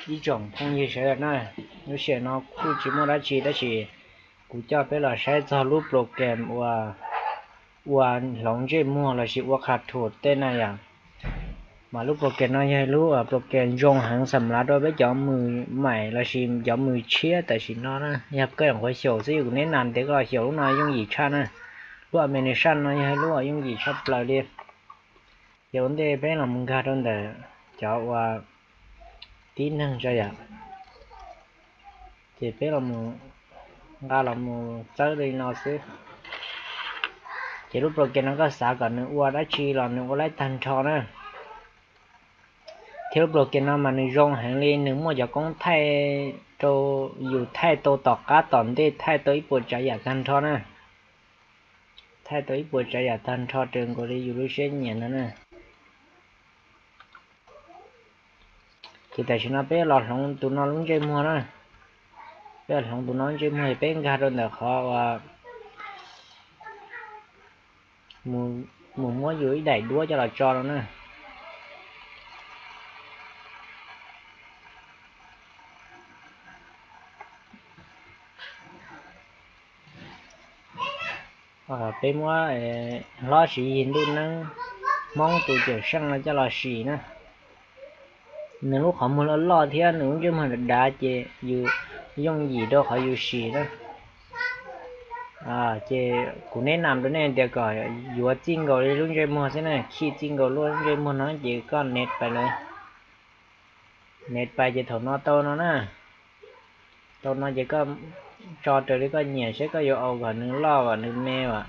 Ib tsoom phooj ywg sawv daws na, lub sij hawm no kuj tsis muaj dab tsi tab sis kuv coj peb los saib txog lub program uas ua hloov ntsej muag lossis ua qha thuam tej na yom. Mas lub program no yog lub program zoo heev xam lav rau peb cov mws maim lossis cov mws tshiab tam sim no na, yog koj yuav qhuav xyaum xwb, kuv neb nas tias koj los xyaum lub no yooj yim tshaj na. Lub Amazon no yog lub yooj yim tshaj plaws li. Ces ua ntej peb los mus nkag rau ntawm cov uas tib neeg tso yom. Ces peb los nqa los mus txawb li no xwb. Ces lub program no koj xav kom nws ua dab tsi los nws ua laib tag nrho na. Thiab lub program no mas nws zoo heev li, nws muaj cov koob thaij rau yus thaij tau tom qab tom ntej, thaij tau ib puas tsav yam tag nrho na. Thaij tau ib puas tsav yam tag nrho raws nkaus li yus lub siab nyiam no na. Ces tam sim no peb los hloov tus no lub ntsej muag na. Peb los hloov tus no lub ntsej muag, peb nkag rau ntawm qhov uas mus muab yus ib daim duab coj los tso rau na. Peb muab hlob Siv Yig Ntuj Neeb Hmoob tus cawm seej no coj los sim na. Nws lub qhov muag loj loj thiab nws lub ntsej muag dav dav ces yus yooj yim rau qhov yus sim na. Ces kuv neb nas rau nej tias kom yuav txij nkaus li lub ntsej muag xwb na, khij txij nkaus lub ntsej muag no ces koj neb pais lawm. Neb pais ces thaum no tau no na. Tau no ces koj tso raws li koj nyiam seb koj yuav au kom nws loj kom nws me as,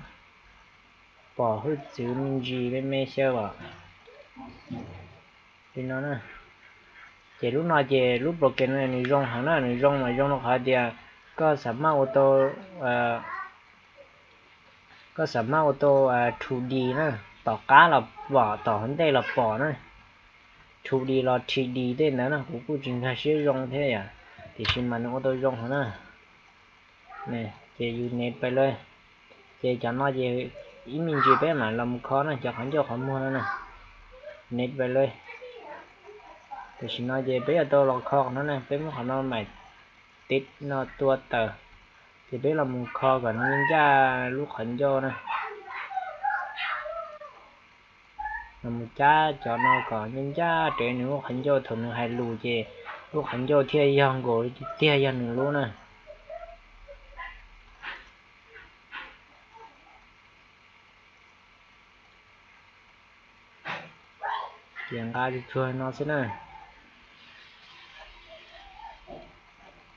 pom hwj txwv me ntsis me me xyaw as. Li no na. Ces lub no ces lub program no nws zoo heev na, nws zoo mas zoo rau qhov tias koj xam maj ua tau, koj xam maj ua tau two D na, tom qab los pom tom hauv ntej los pom na. Two D los three D tej ntawd na kuv kuj tsis nkag siab zoo thiab yom, tiam sis mas nws ua tau zoo heev na. Ces yus neb pais lawm. Ces cov no ces ib me ntsis peb mam los mus kho na, cov qhov ncauj qhov muag no na. Neb pais lawm. Tam sim no ces peb yuav tau los kho qhov no na, peb muab qhov no mam tib no tua tawm. Ces peb los mus kho kom nws ncaj lub qhov ncauj na. Los mus cab cov no kom ncaj ncaj raws nws lub qhov ncauj, thaum nws hais lus ces lub qhov ncauj thiaj yog nkaus tiag yog nws lub na. Ces nqa tsuag tsuag no xwb na.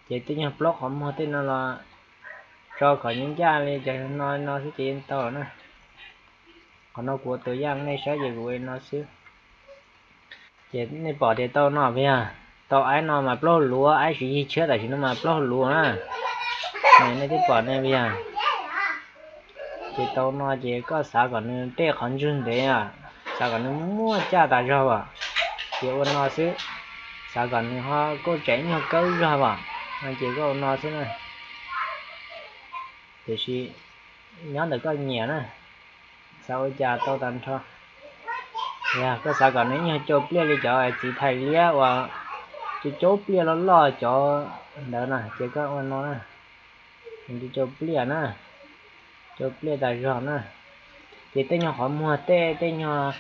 Ces tej nyuag plaub qhov muag tej no los tso kom ncaj ncaj li cov no no xwb ces yeej tau na. Qhov no kuv ua tus yaj nej saib ces kuv ua li no xwb. Ces nej pom tias tau no puas yog? Tau aib no mas plaub luav, aib Siv Yig tshiab tam sim no mas plaub luav na. Nej twb pom ne puas yog? Ces tau no ces koj xav kom nws tej qhov ntswg ntev, xav kom nws muaj caj tas zog as, ces ua no xwb. Xav kom nws ho kauj tseem nyuag kawb zog as, no ces koj ua no xwb na. Tiam sis nyob ntawm koj nyiam na, xav ua cas tau tag nrho. Yog koj xav kom nws nyuag cau pliaj li cov txiv thais liab uas cau cau pliaj loj loj cov ntawd na ces koj ua no na. Cau cau pliaj na, cau pliaj tas zog na. Ces tej nyuag qhov muag tej, tej nyuag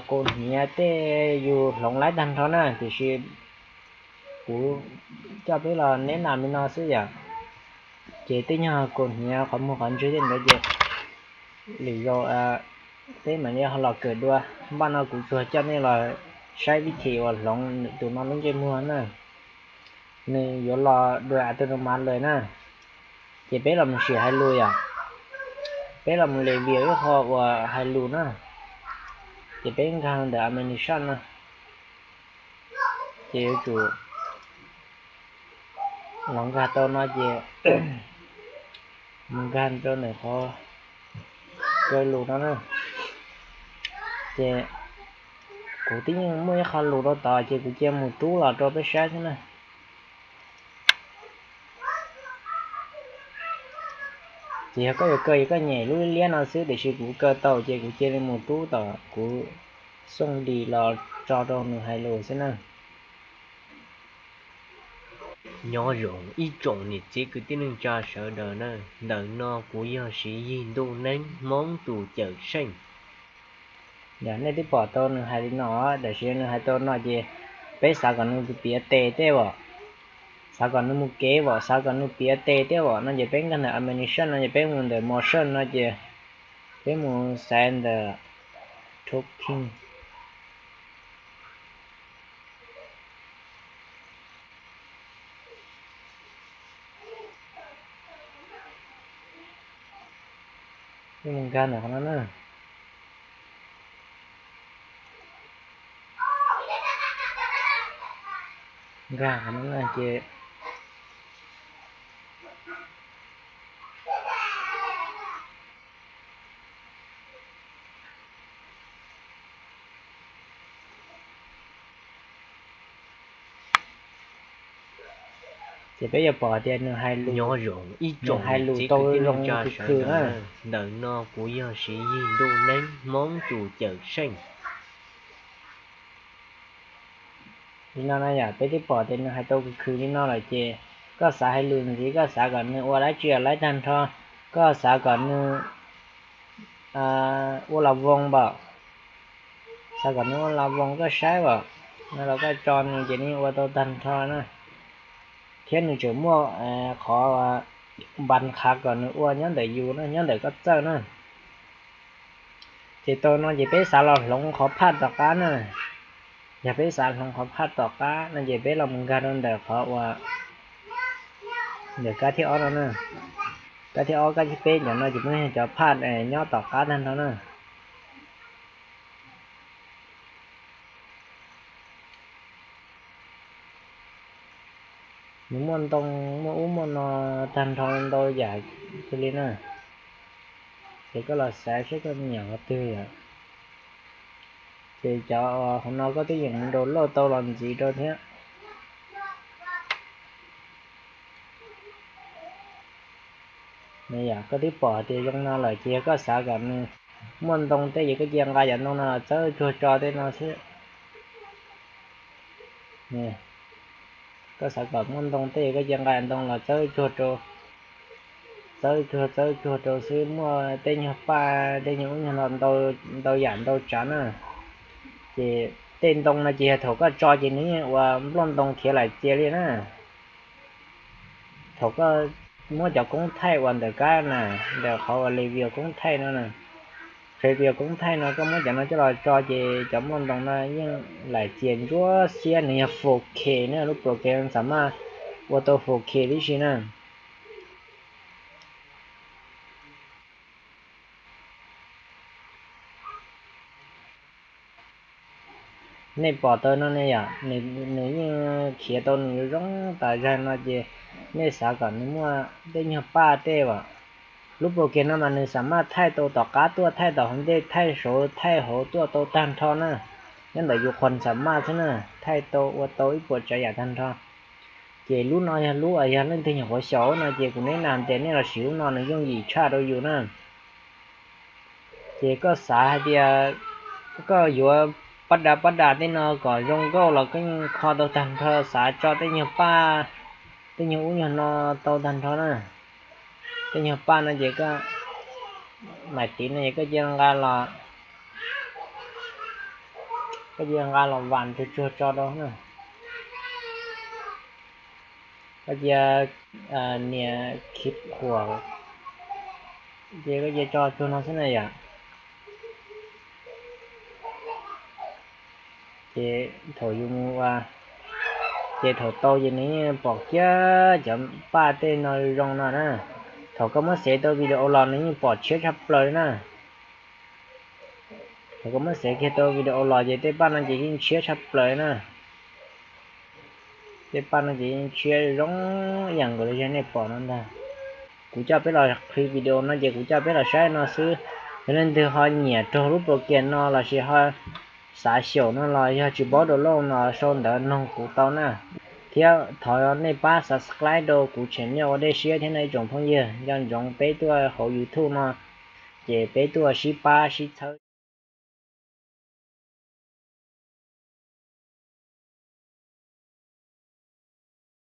kaus hniav tej yus hloov laib tag nrho na, tiam sis kuv coj peb los neb nas li no xwb yom. Ces tej nyuag kaus hniav qhov muag qhov ntswg tej ntawd ces lwm zaus peb mam li ho los kawm dua. Npaj no kuv tsuas coj nej los saib vib thim uas hloov tus no lub ntsej muag na. Nws yuav los dua a tu no mas lawm na. Ces peb los mus sim hais lus yom. Peb los mus review ib qho uas hais lus na. Ces peb nkag ntawm Amazon na. Ces yuav tsum los nkag tau no ces mus nkag rau ntawm qhov kaw lus no na. Ces kuv twb yeej muaj ib qho lus rau tod ces kuv cia mus rub los rau peb saib xwb na. Ces yog koj yuav kaw, yog koj nyiam lub liab no xwb, tiam sis kuv kaw tau ces kuv cia li mus rub tom kuv xooj dis los tso rau nws hais lus xwb na. Nyob zoo ib tsoom niam txiv kwv tij neej tsa sawv daws na, ntawm no kuv yog Siv Yig Ntuj Neeb Hmoob tus cawm seej. Nej twb pom tau nws hais li no, tam sim nws hais tau no ces peb xav kom nws piav tes tej vom, xav kom nws mus kev vom, xav kom nws piav tes tej vom no ces peb nkag ntawm animation no ces peb mus ntawm motion no ces peb mus xaiv ntawm talking. Nkag ntawm qhov no na. Nkag qhov no na ces ces peb yuav pom tias nws hais lus, nws hais lus tau zoo khw khw na. Ntawm no kuv yog Siv Yig Ntuj Neeb Hmoob tus cawm seej. Li no na yom, peb twb pom tias nws hais tau khw khw li no lawm ces koj xav hais lus ntxiv, koj xav kom nws ua dab tsi laib tag nrho, koj xav kom nws ua las voos npam, xav kom nws ua las voos koj saib npam, no los koj tso nws ces nws ua tau tag nrho na. Thiab nws tseem muaj qhov npas qhav kom nws ua nyob ntawm yus na, nyob ntawm koj txawj na. Ces tau no ces peb xav los hloov qhov phaj tom qab na. Yog peb xav hloov qhov phaj tom qab no ces peb los mus nkag rau ntawm qhov uas ntawm kab thib ob no na. Kab thib ob, kab thib peb cov no ces muaj cov phaj nyob tom qab tag nrho na. Nws muaj ntoo, muaj ub muaj no tag nrho ntau yam li na. Ces koj los xaiv seb koj nyiam qhov twg yom. Ces cov qhov no koj twb yeej mus download tau los ntxiv rau thiab. Yog koj twb pom tias zoo no lawm ces yog koj xav kom nws muaj ntoo tej ces koj cia nqa cov ntoo no los txawb tsuag tso tej no xwb. Koj xav kom muaj ntoo tej koj cia nqa ntoo los txawb tsuag rau, txawb tsuag txawb tsuag rau xwb, muaj tej nyuag paj tej nyuag ub nyuag no ntau yam ntau tsav na. Ces tej ntoo no ces yog thaum koj tso ces nws yeej ua nplooj ntoo khiav lam cia li na. Thaum koj muab cov koob thaij uas ntawm kab na, ntawm qhov uas review koob thaij no na, review koob thaij no koj muab cov no coj los tso ces cov nplooj ntoo no yeej lam cia ntsuab xiab, nws yog four K na, lub program xam maj ua tau four K tib si na. Nej pom tau no ne yom, nws yeej khiav tau nws zoo tas zag no ces nej xav kom nws muaj tej nyuag paj tej as. Lub program no mas nws xam maj thaij tau tom qab tuaj, thaij tom hauv ntej, thaij saud thaij hauv tuaj tau tag nrho na. Nyob ntawm yus qhov xam maj xwb na, thaij tau ua tau ib puas tsav yam tag nrho. Ces lub no yog lub uas yog leej twg nyuam qhuav xyaum no ces kuv neb na tias nej los siv lub no nws yooj yim tshaj rau yus na. Ces koj xav hais tias koj yuav paj da paj da tej no kom zoo nkauj los koj yeej kho tau tag nrho, xav tso tej nyuag paj, tej nyuag ub nyuag no tau tag nrho na. Tej nyuag paj no ces koj maim tiv no ces koj cia nqa los, koj cia nqa los vas tsuag tsuag tso rau na. Koj cia nias khiv quas, ces koj cia tso tsuag no xwb na yom. Ces thaum yus mus ua, ces thaum tau ces nws yeej pom kiag cov paj tej no zoo no na. Thaum koj muab xev tau video los nws yeej pom tshiab tshaj plaws na. Thaum koj muab xev kiag tau video los ces tej paj no ces yeej tshiab tshaj plaws na. Tej paj no ces yeej tshiab zoo ib yam nkaus li nej pom no ntag. Kuv coj peb los qhib video no ces kuv coj peb los saib no xwb. Yog leej twg ho nyiam raug lub program no lossis ho xav xyaum no los yog tsis paub download no sau ntawv noog kuv tau na. Thiab thov nej pab subscribe rau kuv channel ua dej siab thiab no ib tsoom phooj ywg. Nco ntsoov peb tuaj hauv YouTube no ces peb tuaj sib pab sib txhawb.